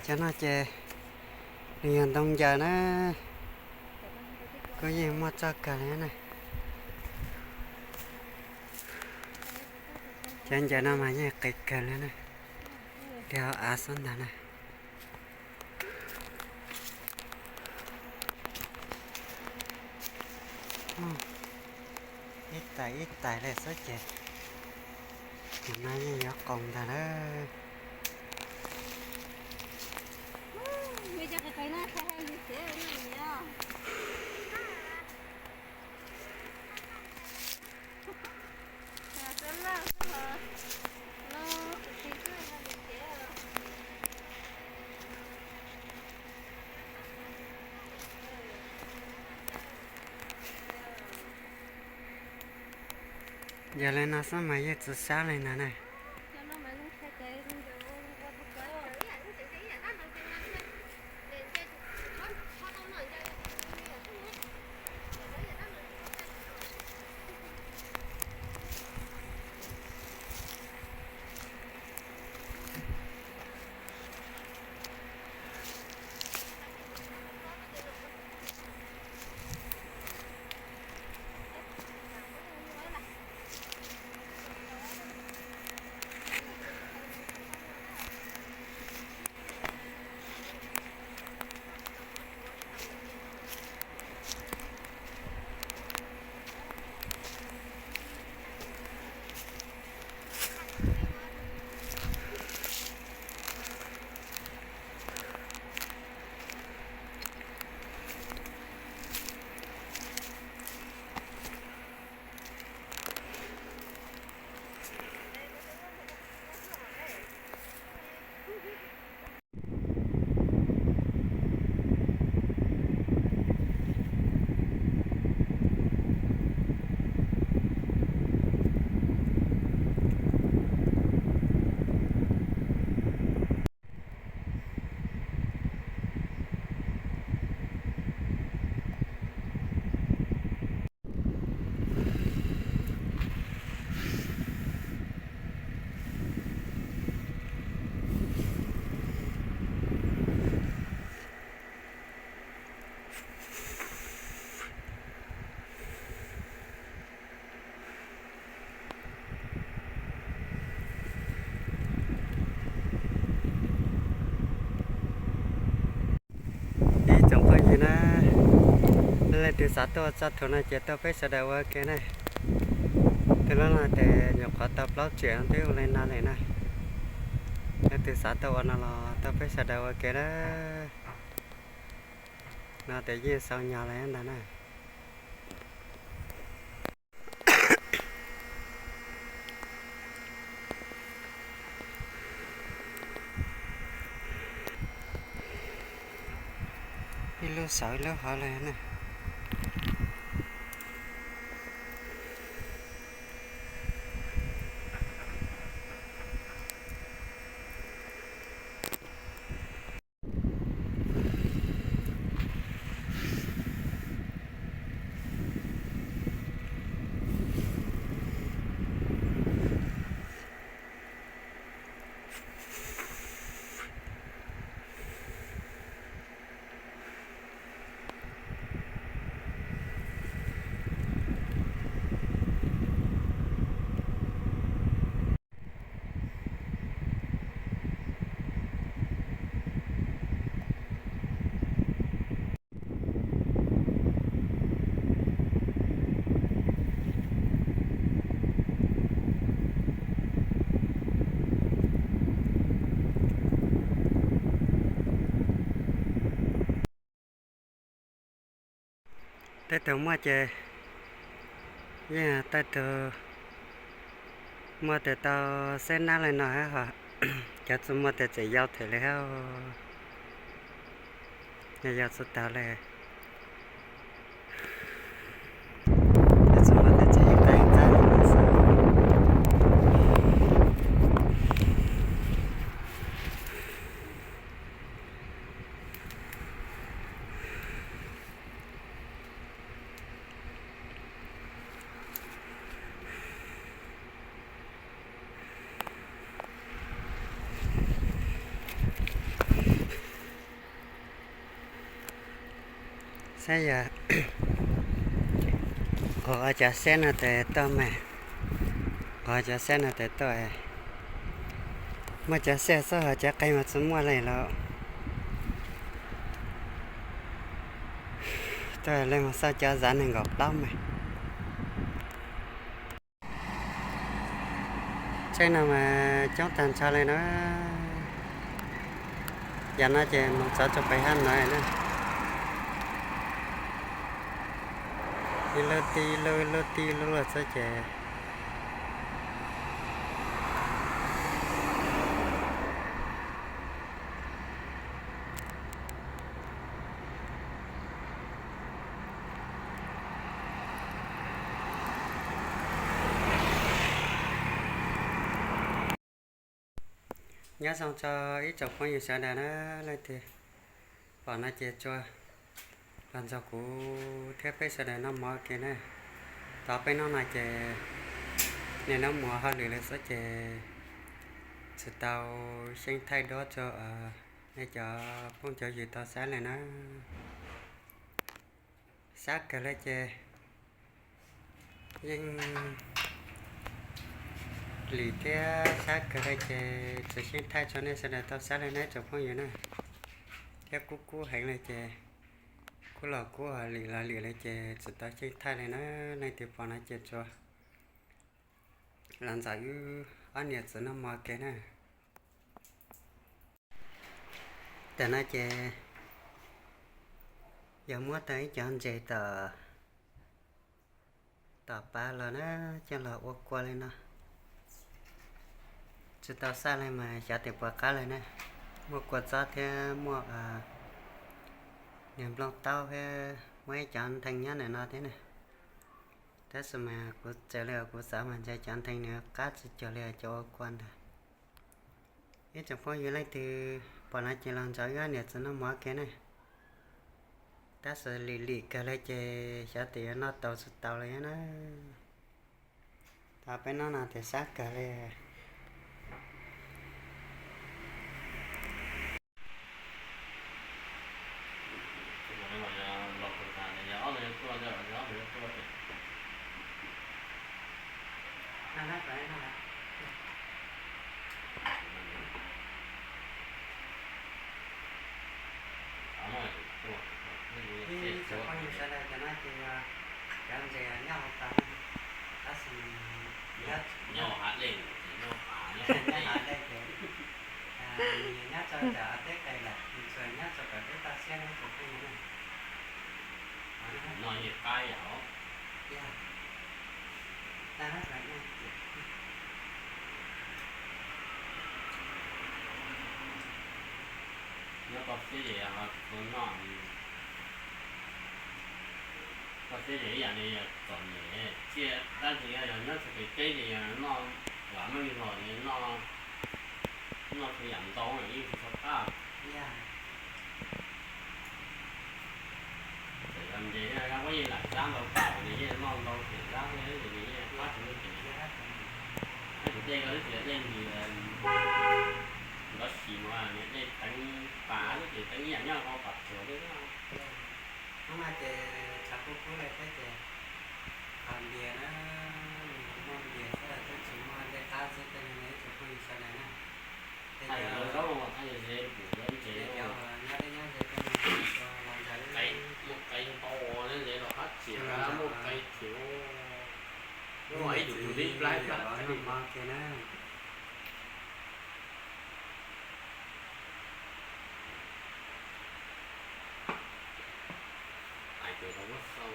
Cov no ces nws yog ntoo ncaws na, kuj yeej muaj txoj kawg li na. Cov ncaws no mas yeej qis kawg li na, dhia hauv av xwb ntag na. Ib tais ib tais li xwb ces tus no yeej yuav qaus ntag lawm. Yog li no xwb mas yeej tsis sab li ntag na. Ib tsoom phooj ywg na, leej twg xav tuaj ua txoj thuv no ces tuaj peb sawv daws ua ke na. Tus loj no ces nyuam qhuav tau plaub tsiam twb ua li no lawm na. Leej twg xav tuaj ua no los tuaj peb sawv daws ua ke na. No ces yeej xaus nyog lawm ntag na. Ib lub saum ib lub hauv li na. Tej tug muaj ces yeej, tej tug muaj tes tau xeb nab li no hab, cov tsis muaj tes tseem yau them li hab. Yog yau tsis taus li, cov tsis muaj tes tseem ib qab ib qab li no xwb. Thiab yog qhov cov xeb no tes tuaj mas, qhov cov xeb no tes tuaj, muaj cov xeb xwb ho cov qe mas tsis muaj li lawm. Tuaj li mus xauj cov zav nees nkaum plaub mas. Tsheb no mas coob tag nrho li na. Yam no ces mus txog rau pem hab no na. Ib lub tib ib lub, ib lub tib ib lub luaj xwb ces Nyob zoo rau ib tsoom phooj ywg sawv daws na, leej twg pom no ces tsuas los nrog kuv thiab peb sawv daws noj mov ua ke na. Tau peb hnub no ces niaj hnub mus ua hauj lwm lawm xwb ces tsis tau xyeej thaij duab rau nej cov phooj cov ywg tau saib li na. Sab kawg li ces yeej lim thiab sab kawg li ces tsis xyeej thaij rau nej sawv daws tau saib li na tsoom phooj ywg na. Thiab kub kub heev li ces kub los kub, lim los lim li ces tsis tau xyeej thaij li na. Leej twg pom no ces tsuas los ntxuav wb ob niam txiv noj mov ua ke na. Tam no ces yog muab tau ib cov ntses tom, tom pab los na, coj los ua kua li no. Tsis tau xaj li mas xyov tias puas qab li na. Muaj kua txob thiab muaj niag nplooj taub thiab muaj ib cov ntheev nyob ntawm no thiab na. Tab sis mas kuv txawm li kuv xav mas ntshe cov ntheev nws qab tsis cuag li cov ua kua ntag. Ib tsoom phooj ywg leej twg pom no ces los nrog wb niam txiv noj mov ua ke ne. Tab sis lim lim kawg li ces xyov tias yuav noj tau tsis tau li na. Tau peb hnub no ces sab kawg li. Ib tsoom phooj ywg sawv daws, cov no ces yog cov ntses nyob hauv pas, tab sis nyob hav dej, nyob hav dej ces nws nyob rau tom teb qis lawm, nws tsuas nyob rau tom teb toj siab na tsoom phooj ywg na. Nyob toj siab ces txhua noj, toj siab ces ib yam li txom nyem, tsiaj dab tsi yog nyob txhua pem teb ces noj, vam meej hlo ces noj, noj txhua yam ntau yeej tsis txhob qab. Txawm yog ntses thiab, puab yeej lam zab ntau tas, nws yeej noj ntau ntxiv zab thiab, nws yeej qab tsis muaj ntses. Tab sis dej ko twb tsis yog dej ntws ntov si mas, nws dej teev pas xwb ces teev ib yam nyob hauv pas tsuag xwb. Hnub no ces tshav kub kub li thiab ces qhov npias na, nws muaj npias xwb, twb tsis muaj dej qab xwb tej no na ib tsoom phooj ywg sawv daws na. Thaij zaub, thaij ze pum ntses, nyob deb nyob ze tej no los ntsawg, muaj qe ntau, nyob ze los qab txias, muaj qe txias, muaj ib tug tus dib plab plab noj mov ke na. Hais tias tau muab xau.